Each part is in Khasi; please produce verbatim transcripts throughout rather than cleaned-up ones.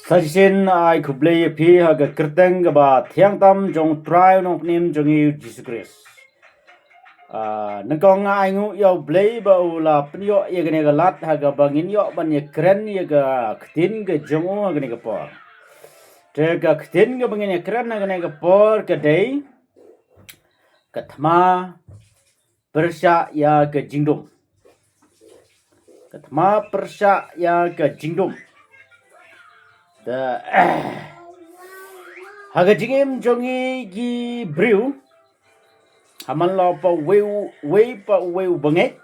Sa shisien ai khublei ïa phi ha ka kyrteng kaba thiang tam jong u Trai u Nongpynim jong ngi u Jisu Khrist. Ah, nyngkong nga ai nguh ïa u Blei ba u la pynïoh ïa kane ka lad ha kaba ngin ïoh ban ïakren ïa ka ktien ka jong u ha kane ka por. Te ka ktien kaba ngin ïakren ha kane ka por ka dei ka thma pyrshah ïa ka jingdum. Ka thma pyrshah ïa ka jingdum. Te ha ka jingim jong ngi ki briew, ha man la pa uwei u, uwei pa uwei u bangeit,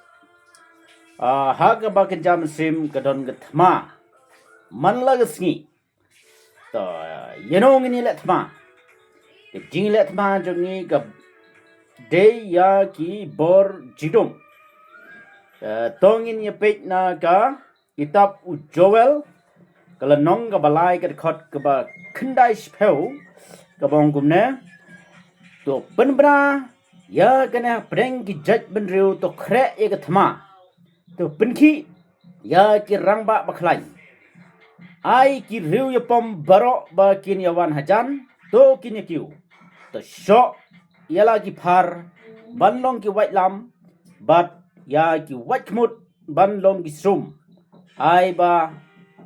ah, ha kaba kynja mynsiem ka don ka thma man la ka sngi. To, ïa no ngin ïaleh thma? Ka jingleh thma jong ngi ka dei ïa ki bor jingdum. Eh, to ngin ïa peit na ka kitab u Joel, ka lynnong kaba lai, ka dkhot kaba khyndai shiphew, kaba ong kumne: To pynbna ïa kane hapdeng ki jaitbynriew, to khreh ïa ka thma, to pynkhih ïa ki rangbah ba khlaiñ. Ai ki riew ïapom baroh ba kin ïa wan hajan, to kin ïa kiew. To shoh ïa la ki phar ban long ki waitlam, bad ïa ki waitkhmut ban long ki sum. Ai ba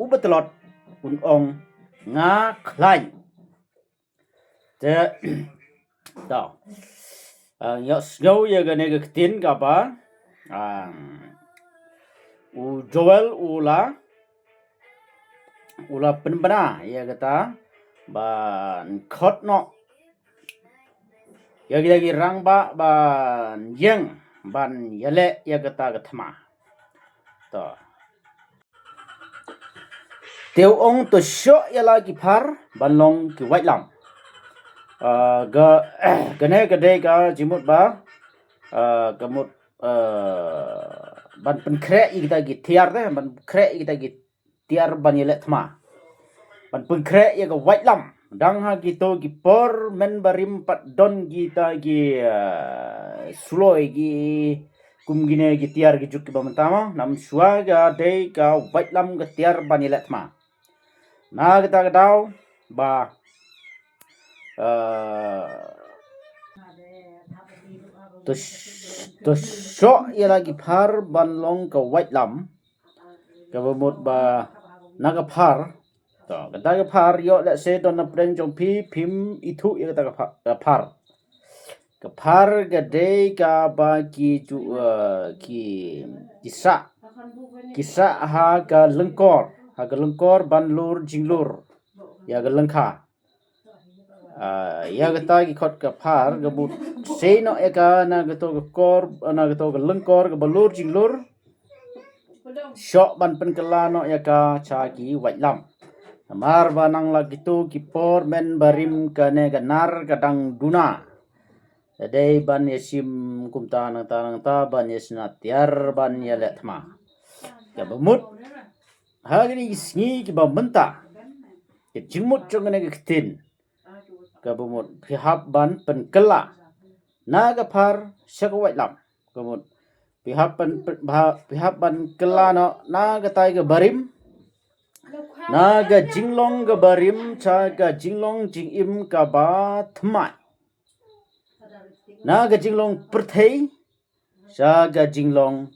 u batlot un ong, nga khlaiñ. Te, to. Ah, ïa sngew ïa kane ka ktien kaba, ah, u Joel u la, u la pynbna ïa kata ban khot noh ïa kita ki rangbah ban ïeng ban ïaleh ïa kata ka thma. To. Te u ong, to shoh ïa la ki phar ban long ki waitlam. Ah, ka, kane ka dei ka jingmut ba, ah, ka mut, ah, ban pynkhreh ïa kita ki tiar te, ban khreh ïa kita ki tiar ban ïaleh thma. Ban pynkhreh ïa ka waitlam. Dang ha kito ki por mynbarim pat don kita ki, ah, suloi ki kum kine ki tiar ki juk kiba mynta mo. Namar shuwa ka dei ka waitlam ka tiar ban ïaleh thma. Na kata ka daw ba, ah, to sh-, to shoh ïa la ki phar ban long ka waitlam. Kaba mut ba na ka phar. To, kata ka phar, ïoh lehse don na pdeng jong phi, phim ithuh ïa kata ka pha-, ka phar. Ka phar ka dei kaba ki ju, eh, ki, ki sah. Ki sah ha ka lyngkor, ha ka lyngkor ban lur jinglur ïa ka lyngkha. Ah, ïa kata ki khot ka phar, ka mut sei noh ïa ka na kato ka kor, na kato ka lyngkor kaba lur jinglur. Shoh ban pynkylla noh ïa ka sha ki waitlam. Namar ba nang la kito ki por mynbarim kane ka nar ka dang duna. Ka dei ban ïa shim kumta nangta nangta ban ïa shna tiar ban ïaleh thma. Kaba mut ha kine ki sngi kiba mynta, ka jingmut jong kane ka ktien, kaba mut phi hap ban pynkylla na ka phar sha ka waitlam. Kaba mut phi hap ban, pyn-, pha-, phi hap ban kylla noh na katai ka barim, na ka jinglong ka barim sha ka jinglong jingim kaba thymmai. Na ka jinglong pyrthei sha ka jinglong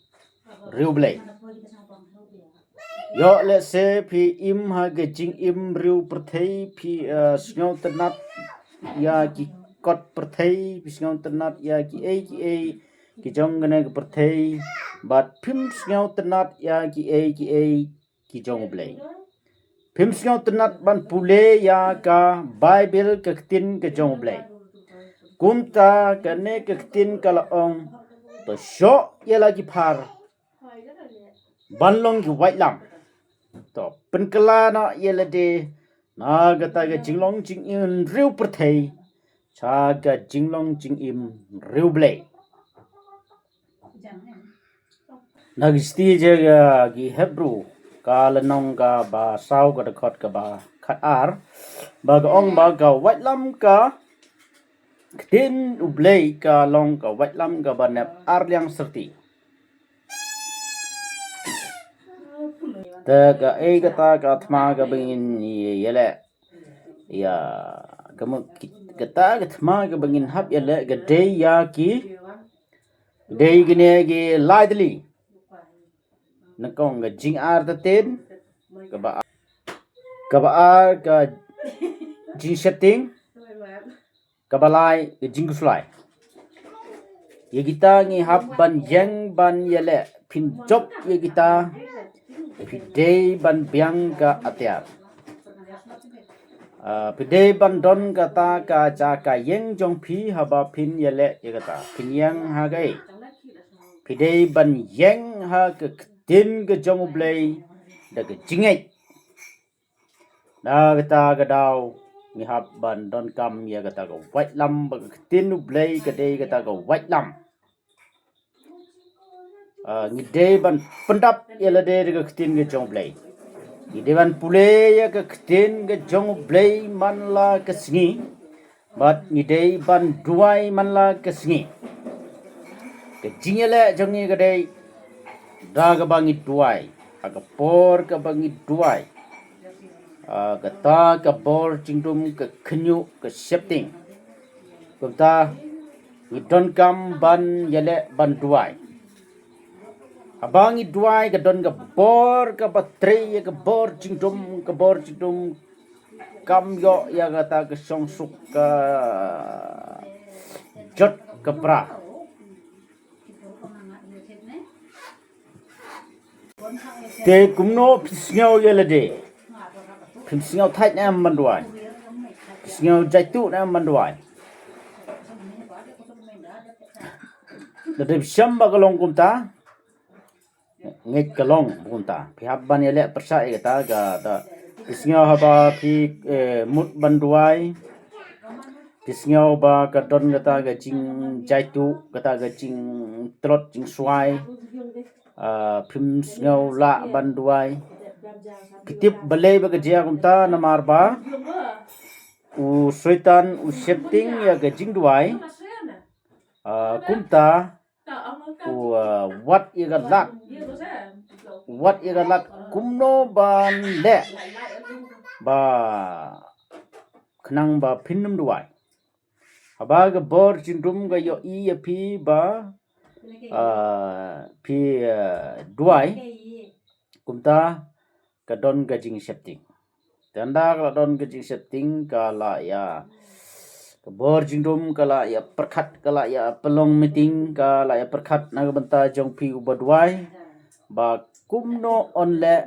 riewblei. Ïoh lehse phi im ha ka jingim riew pyrthei, phi, eh, sngewtynnat ïa ki kot pyrthei, phi sngewtynnat ïa kiei kiei ki jong kane ka pyrthei, bad phim sngewtynnat ïa kiei kiei ki jong U Blei. Phim sngewtynnat ban pule ïa ka Baibl, ka ktien ka jong U Blei. Kumta kane ka ktien ka la ong, to shoh ïa la ki phar ban long ki waitlam. To pynkylla noh ïa lade na kata ka jinglong jingim riew pyrthei sha ka jinglong jingim riewblei. Na ka shithi jong ki Hebru, ka lynnong kaba saw, ka dkhot kaba khatar, ba ka ong ba ka waitlam ka ktien U Blei ka long ka waitlam kaba nep ar liang syrti. Te kaei kata ka thma kaba ngin ïaleh? Ïa, ka mut ki-, kata ka thma kaba ngin hap ïaleh ka dei ïa ki, dei kine ki lai tylli. Nyngkong ka jingartatien, kaba, kaba ar ka jingsheptieng, kaba lai ka jingkhuslai. Ïa kita ngi hap ban ïeng ban ïaleh, phin jop ïa kita, phi dei ban biang ka atiar. Ah, phi dei ban don kata ka jaka ïeng jong phi haba phin ïaleh ïa kata. Phin ïeng ha kaei? Phi dei ban ïeng ha ka ktien ka jong U Blei da ka jingngeit. Na kata ka daw ngi hap ban donkam ïa kata ka waitlam, ba ka ktien U Blei ka dei kata ka waitlam. Ah, ngi dei ban pyndap ïa lade da ka ktien ka jong U Blei. Ngi dei ban pule ïa ka ktien ka jong U Blei man la ka sngi. Bad ngi dei ban duwai man la ka sngi. Ka jingïaleh jong ngi ka dei da kaba ngi duwai. Ha ka por kaba ngi duwai, ah, kata ka bor jingdum ka khynñiuh ka sheptieng. Kumta ngi donkam ban ïaleh ban duwai. Haba ngi duwai ka don ka bor kaba trei ïa ka bor jingdum, ka bor jingdum kam ïoh ïa kata ka shongsuk ka jot ka pra. Te kumno phi sngew ïa lade? Phim sngew thait ne em ban duwai? Phi sngew jaituh ne em ban duwai? Lada phi shem ba ka long kumta, ngeit ka long kumta. Phi hap ban ïaleh pyrshah ïa kata, kata. Phi sngew haba phi, eh, mut ban duwai, phi sngew ba ka don kata ka jingjaituh, kata ka jingtlot jingswai. Ah, phim sngew lah ban duwai. Phi tip balei ba ka jia kumta? Namar ba u Soitan u sheptieng ïa ka jingduwai. Ah, kumta u, ah, wat ïa ka lad, wat ïa ka lad kumno ban leh ba khnang ba phin ym duwai. Haba ka bor jingdum ka ïohi ïa phi ba, ah, phi, ah, duwai, kumta ka don ka jingsheptieng. Te ynda ka la don ka jingsheptieng, ka la ïa, ka bor jingdum ka la ïa pyrkhat, ka la ïa pynlong meeting, ka la ïa pyrkhat na ka bynta jong phi uba duwai, ba kumno yn leh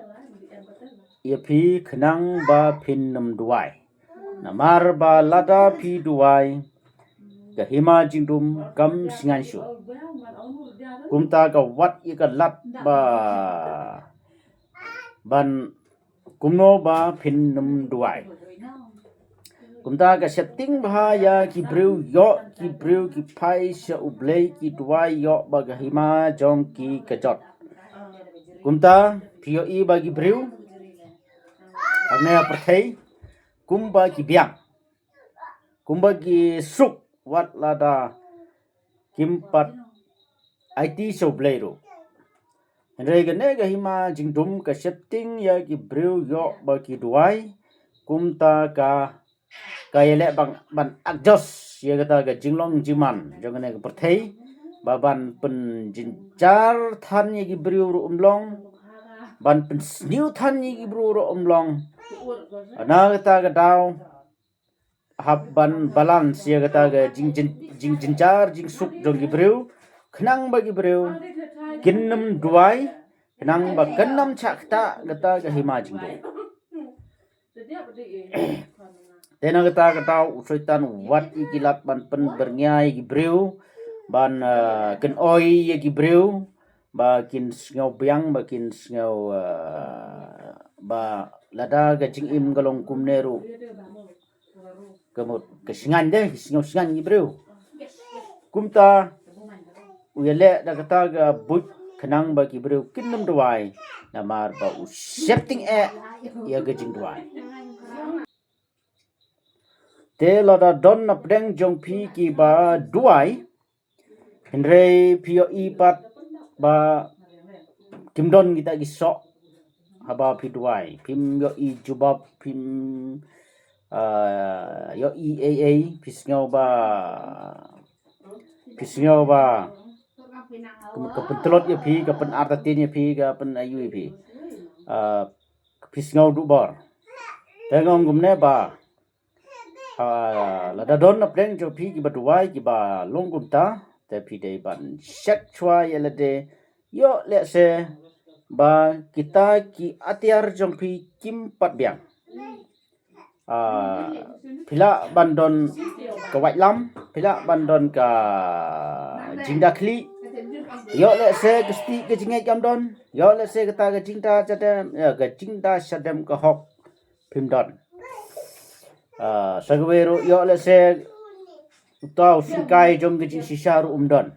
ïa phi khnang ba phin ym duwai. Namar ba lada phi duwai, ka hima jingdum kam shngaiñ shuh. Kumta ka wat ïa ka lad ba ban kumno ba phin ym duwai. Kumta ka sheptieng bha ïa ki briew, ïoh ki briew ki phai sha U Blei, ki duwai, ïoh ba ka hima jong ki ka jot. Kumta phi ïohi ba ki briew hangne ha pyrthei kumba ki biang, kumba ki suk, wat lada kim pat aiti sha U Blei ruh. Hynrei kane ka hima jingdum ka sheptieng ïa ki briew, ïoh ba ki duwai. Kumta ka, ka ïaleh ban, ban adjust ïa kata ka jinglong jingman jong kane ka pyrthei, ba ban pynjynjar than ïa ki briew ruh ym long, ban pynsniew than ïa ki briew ruh ym long. Na kata ka daw hap ban balance ïa kata ka jing, jing, jingjynjar jingsuk jong ki briew, khnang ba ki briew kin ym duwai, khnang ba kan ym shah ktah kata ka hima jingdum. Te na kata ka daw u Soitan u wad ïa ki lad ban pynbyrngia ïa ki briew, ban, eh, kynoi ïa ki briew ba kin sngew biang, ba kin sngew, eh, ba lada ka jingim ka long kumne ruh, ka mut ka shngaiñ de, ka sngew shngaiñ ki briew. Kumta u ïaleh da kata ka buit khnang ba ki briew kin ym duwai, namar ba u sheptieng eh ïa ka jingduwai. Te lada don na pdeng jong phi kiba duwai, hynrei phi ïohi pat ba kim don kita ki soh, haba phi duwai, phim ïohi jubab, phim, ah, ïohi ei ei, phi sngew ba, phi sngew ba ka, ka pyntlot ïa phi, ka pynartatien ïa phi, ka pyn-aïu ïa phi. Ah, phi sngew duh bor. Te nga ong kumne ba, ah, lada don na pdeng jong phi kiba duwai kiba long kumta, te phi dei ban shet shuwa ïa lade, ïoh lehse ba kita ki atiar jong phi kim pat biang. Ah, phi lah ban don ka waitlam, phi lah ban don ka jingda khlieh, ïoh lehse ka stieh ka jingngeit kam don, ïoh lehse kata ka jingda shadem, ïa, ka jingda shadem ka hok phim don. Ah, sa kawei ruh, ïoh lehse uta u syngkai jong ka jingshisha ruh um don.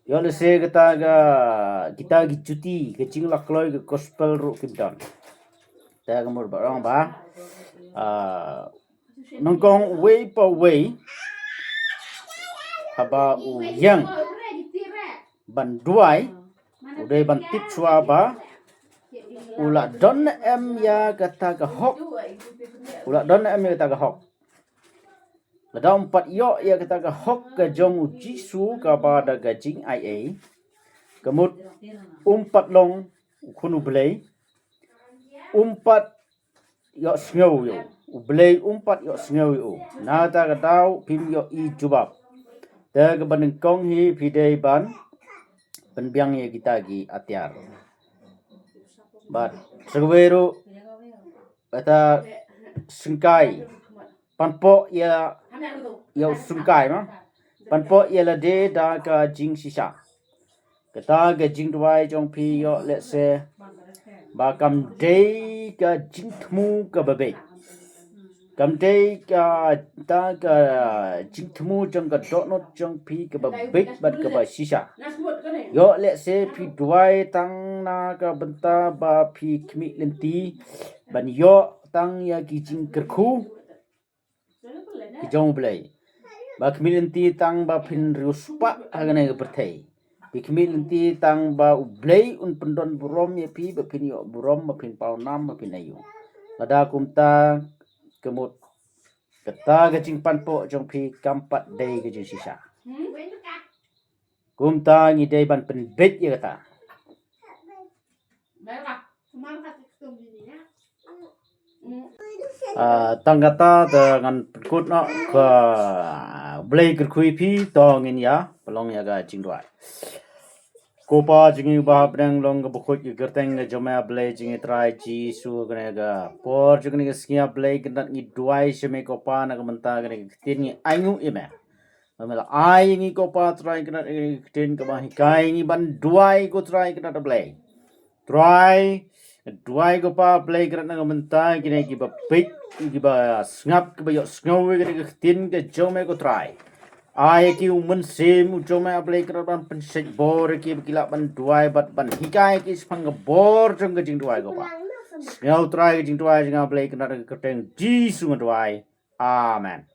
Ïoh lehse kata ka, kita ki juti, ka jinglakloi ka gospel ruh kim don. Te ka mut ba ong ba, ah, nyngkong uwei pa uwei haba u ïeng ban duwai, u dei ban tip shuwa ba u la don ne em ïa kata ka hok. U la don ne em ïa kata ka hok. Lada um pat ïoh ïa kata ka hok ka jong u Jisu kaba da ka jingai ei, ka mut um pat long u khun U Blei, um pat ïohsngew ïa u. U Blei um pat ïohsngew ïa u. Na kata ka daw phim ïohi jubab. Te kaba nyngkong hi phi dei ban pynbiang ïa kita ki atiar. Bad sa kawei ruh, kata syngkai, panpoh ïa, ïa u syngkai ma, panpoh ïa lade da ka jingshisha. Kata ka jingduwai jong phi ïoh lehse ba kam dei ka jingthmu kaba beit. Kam dei kata ka jingthmu jong ka dohnud jong phi kaba beit bad kaba shisha. Ïoh lehse phi duwai tang na ka bynta ba phi khmih lynti ban ïoh tang ïa ki jingkyrkhu ki jong U Blei. Ba khmih lynti tang ba phin riewspah ha kane ka pyrthei. Phi khmih lynti tang ba U Blei un pyndon burom ïa phi, ba phin ïoh burom, ba phin paw nam, ba phin aïu. Lada kumta, ka mut kata ka jingpanpoh jong phi kam pat dei ka jingshisha. Kumta ngi dei ban pynbeit ïa kata. Ah, tang kata te ngan pynkut noh, ka Blei kyrkhu ïa phi, to ngin ïa pynlong ïa ka jingduwai. Ko Pa jong ngi uba ha bneng, long kaba khuid ka kyrteng ka jong me, Blei jong ngi Trai Jisu, kane ka por jong kane ka sngi, Blei, kyndat ngi duwai sha me ko Pa, na ka bynta kane ka ktien ngi ainguh ïa me. Ba me la ai ïa ngi ko Pa Trai kane ka ktien kaba hikai ïa ngi ban duwai ko Trai kane, Blei. Trai, duwai ko Pa Blei kane na ka bynta kine kiba peit, kiba sngap, kiba ïohsngew ïa kane ka ktien ka jong me ko Trai. Ai ïa ki u Mynsiem u jong me A Blei kane ban pynshait bor ïa ki ba ki lah ban duwai bad ban hikai ïa ki shaphang ka bor jong ka jingduwai ko Pa. Sngap Trai ka jingduwai jong nga Blei kane na ka kyrteng Jisu nga duwai. Amen.